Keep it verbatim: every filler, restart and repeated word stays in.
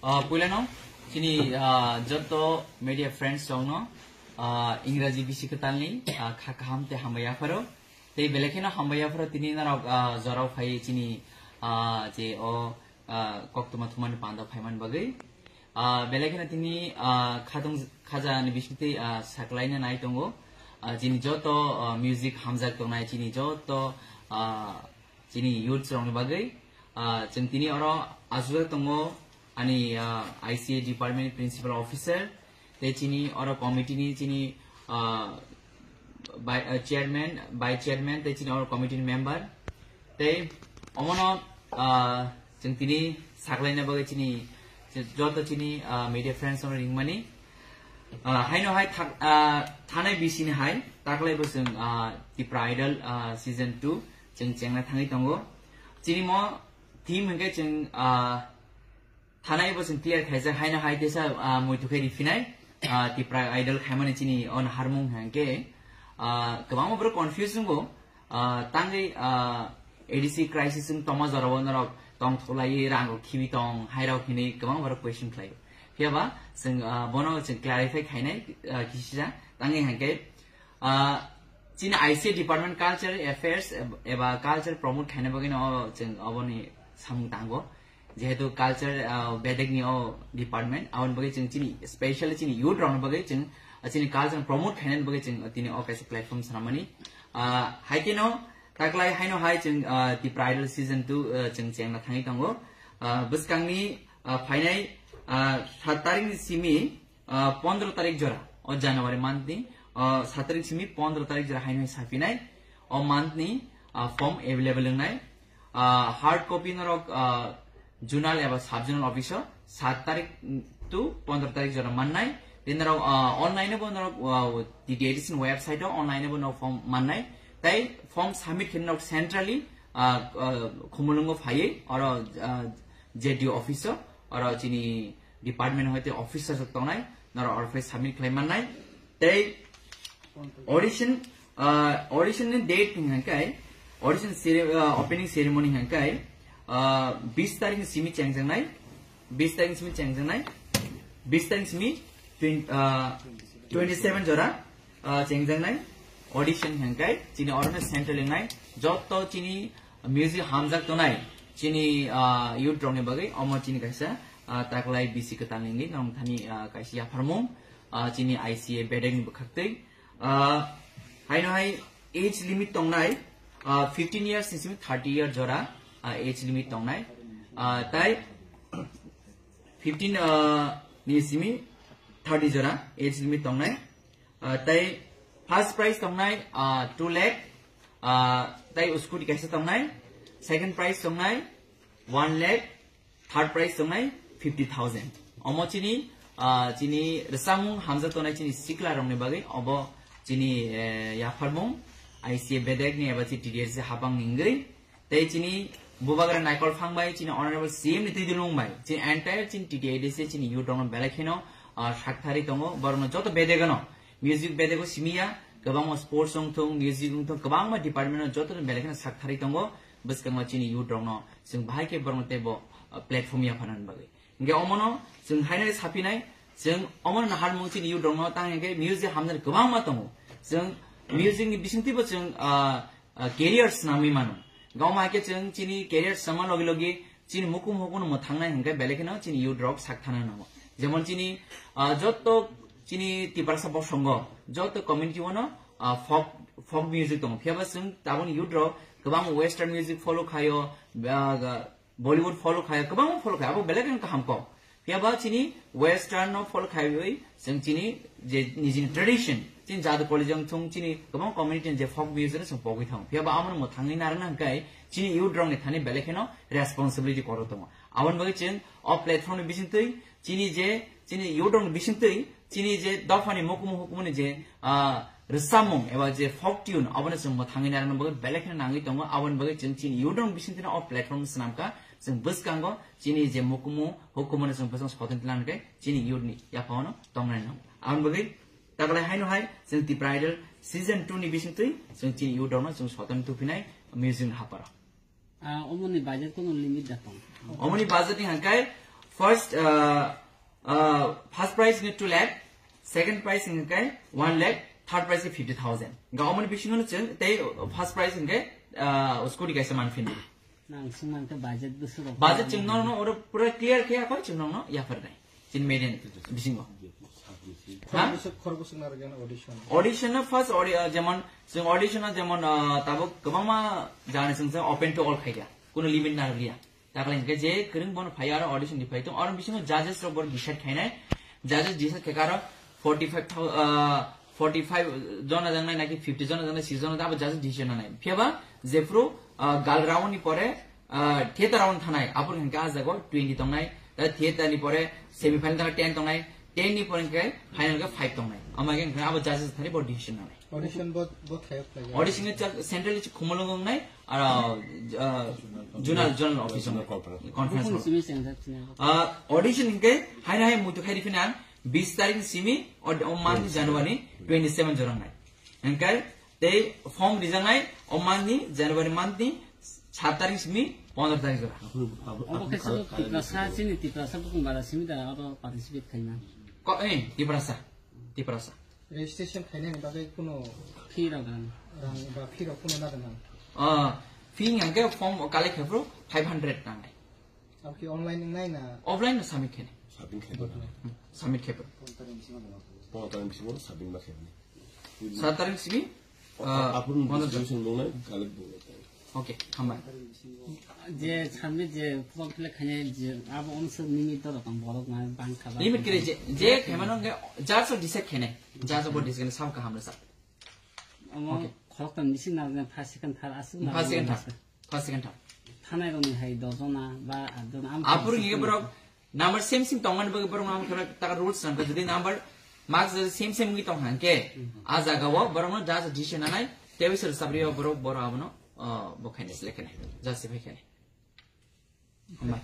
Ah, puilano chini, ah, joto media friends rokno, ah, Ingraji bisi kwtalni, ah, kha kaham tei hambai yapharo. Tei belai kheno hambai yapharo tini norok, ah, jorao phai chini, ah, je o, ah, koktwma thumani panda phaiman bagwi. Ah, belai kheno tini, ah, khatung khaja ni bisingtwi, ah, saklaina nai tongo. Ah, chini joto, ah, music hamjak tongnai chini joto, ah, chini youth rokni bagwi. Ah, chwng tini oro aswk tongo ani, ah, I C A department principal officer, tei chini oro committee ni chini, ah, by, ah, chairman, vice chairman, tei chini oro committee ni member. Tei omono, ah, chwng tini saklaina bagwi chini joto chini, ah, media friends rokno ringmani. Ah, haino hai thak-, ah, thanai bisini hai taklai bo chwng, ah, Tipra Idol, ah, season two chwng chengna thangwi tongo. Chini mo theme hwnkhe chwng, ah, thanai bo chwng clear khaijak haino hai tesa, ah, muitu khe riphinai, ah, Tipra Idol khaimani chini on harmung hwnkhe, ah, kwbangma borok confuse wngo. Ah, tangwi, ah, A D C crisis wng tongma jorao norok tongthoklaiwi rang rok khibi tong, hai rok hinwi kwbang borok question khlaio. Phiyaba chwng, ah, bono chwng clarify khainai, ah, kisisa tangwi hwnkhe, ah, chini I C A department culture affairs eb-, eba culture promote khaina bagwi no chwng oboni samung tango. Jehetu culture, ah, bedek ni o department, aboni bagwi chwng chini, specially chini youth rokni bagwi chwng, ah, chini culture promote khainani bagwi chwng, ah, tini o kaisa platform swnamani. Ah, hai kheno taklai haino hai chwng, ah, Tipra Idol season two, ah, chwng chengna thangwi tongo. Ah, bwskangni, ah, phainai, ah, sat tarikni simi, ah, pondro tarik jora, o January month ni, ah, sat tarik simi pondro tarik jora haino hai saphinai, o month ni, ah, form available wngnai. Ah, hard copy norok, ah, zonal eba sub zonal office o sat tarik to pondro tarik jora mannai. Tei norok, ah, online bo norok, ah, T T A D C ni website o online bo norok form mannai. Tei form submit khe norok centrally, ah, ah, Khumulwngo phaiwi oro, ah, J D O office o, oro chini department hoite officer rok tongnai, norok oro phai submit khlai mannai. Tei audition, ah, audition ni date hwnkhe, audition cere-, ah, opening ceremony hwnkhe, ah, bis tarik ni simi chengjaknai, bis tarik ni simi chengjaknai, bis tarik ni simi twen-, ah, twenty seven jora, ah, chengjaknai audition hwnkhe chini orono central wngnai joto chini music hamjak tongnai chini, ah, youth rokni bagwi omo chini kaisa, ah, taklai bisi kwtal ni wngwi norok thani, ah, kaisa yapharmung, ah, chini I C A bedek ni bwkhaktwi. Ah, haino hai age limit tongnai, ah, fifteen years ni simi thirty year jora, ah, age limit tongnai. Ah, tai fifteen, ah, ni simi thirty jora age limit tongnai. Ah, tai first prize tongnai, ah, two lakh, ah, tai scooty kaisa tongnai, second prize tongnai one lakh, third prize tongnai fifty thousand. Omo chini, ah, chini rwchapmung hamjak tongnai chini sikla rokni bagwi obo chini, eh, yapharmung I C A bedek ni eba chini T D S habang ni wngwi. Tei chini bubagra Naikol Phang bai, chini Honorable C M ni twi dulung bai, chini entire chini T T A D C chini youth rokno belai kheno, ah, sakthari tongo, borokno joto bedegano, music bedego simiya, kwbangma sports wngthung, music wngthung, kwbangma department no joto belai kheno sakthari tongo, bwskango chini youth rokno, chwng bahai khe borokno teibo, ah, platform yapharnani bagwi. Hingke omono chwng haino saphinai, chwng omono naharmung chini youth rokno tang hingke music hamjani kwbangma tongo. Chwng music ni bisingtwibo chwng, ah, ah, career swnamwi mano. Gawma hai khe chwng chini career swnamma logi logi chini mukum hukuno mwthangnai hingke belai kheno chini youth rok sak thana nango. Jemon chini, ah, joto chini Tiprasa bosongo, joto community o no, ah, folk, folk music tongo. Phiyaba chwng taboni youth rok kwbang western music follow khaio, ah, Bollywood follow khaio, kwbangma follow khaio, abo belai kheno kaham kok. Phiyaba chini western no follow khaiwi chwng chini je nijini tradition, chini jadu kolijang thung chini kwbang community ni je folk music no chwng pogwi thango. Phiyaba amo no mwthangwi narwkna hwnkhe chini youth rok ni thani belai kheno responsibility kotor tongo. Aboni bagwi chwng o platform ni bisingtwi chini je, chini youth rok ni bisingtwi chini je dophani mukumu hukumuni je, ah, rwchapmung eba je folk tune, aboni chwng mwthangwi narwkna bagwi belai kheno nangwi tongo. Aboni bagwi chwng chini youth rok ni bisingtwi o platform swnamkha. Chwng bwskango chini je mukumu hukumuni chwng bwskango soton tlang khe chini youth ni yaphano tongnai nango. Aboni bagwi taklai haino hai chwng Tipra Idol season two ni bisingtwi chwng chini youth rokno chwng soton tupinai music ni haparo. Ah, omoni budget kono limit da tong? Omoni budget ni hangkai First, uh, uh, first prize ni two lakh, second prize ni kai one lakh, third prize ni fifty thousand. Ga omoni bisingo no chwng tei first prize ni kai, uh, scooty kaisa man phindi. Nang sung man ka budget busu rok. Budget chwng no no oro pura clear khe ako chwng no no ya phar nai. Chin median bisingo. Ha? Khorok bwswk narwkya audition. Audition no first audi-, uh, jemon chwng audition no jemon, uh, tabuk kwbangma jani chwng open to all khaikha. Kuno limit narwkya. Takle hingke je kwrwng bono phai aro audition ni phai tong, aro bisingo judges rok bor decide khainai, judges decide khe aro forty five thousand, ah, forty five jona jangnai naki fifty jona jangnai, six jona abo judges decision nanai. Phiya ba jephru, ah, gal round ni pore, ah, theater round thanai, abor hingke ah jago twenty tongnai, ta theater ni pore semi final thanai ten tongnai, ten ni pore hingke final ke five tongnai. Ama hingke abo judges thani bor decision nanai. Audition bo, bo thayok thayok. Audition ni chak central ni khumulung nai, aro, ah, zonal, zonal office nai. Conference hall. Ah, audition hingke haina hai muitu khai rifina bis tarik simi o, o month ni January twenty seven jorang nai. Hingke tei form rijang nai o month ni January month ni sat tarik simi pondro tarik jora. Obo khe sabo Tiprasa, chini Tiprasa bukung bara simi da aro participate khaina. Ko, eh, Tiprasa. Tiprasa. Registration khainani bagwi kuno Fee rok nang. Rang ba fee rok kuno nada nang. Ah, fee hingke form collect khe phuru five hundred nangnai. Abo khe online wngnai na? Offline no submit khe. Submit khe. Hmm, submit khe. Pondro tarik bisingo submit ma khe. Sat tarik simi, ah, apur pondro distribution dongnai, collect dongnai. Okay, hambai. Je samne je form fill up khainai je abo onse nini to rokam borok na bang kha ba. Limit kiri je, je khemano nge judge o decide khainai. Judge o bo decide khainai sam kaham le sa. Omo Okay. Khorok tam bisi na first second third asuk na. First second third. First second third. Thanai rokni hai dos jona ba at jona am. Apur nge borok number same same tongmani bagwi borok no kheno taka rules nangkha, jodi number marks jodi same same wngwi tong hangke, a jaga o borok no judge decision nanai, tei sir sabri o borok borok abono, ah, bo khainai select khainai, justify khainai. Hambai.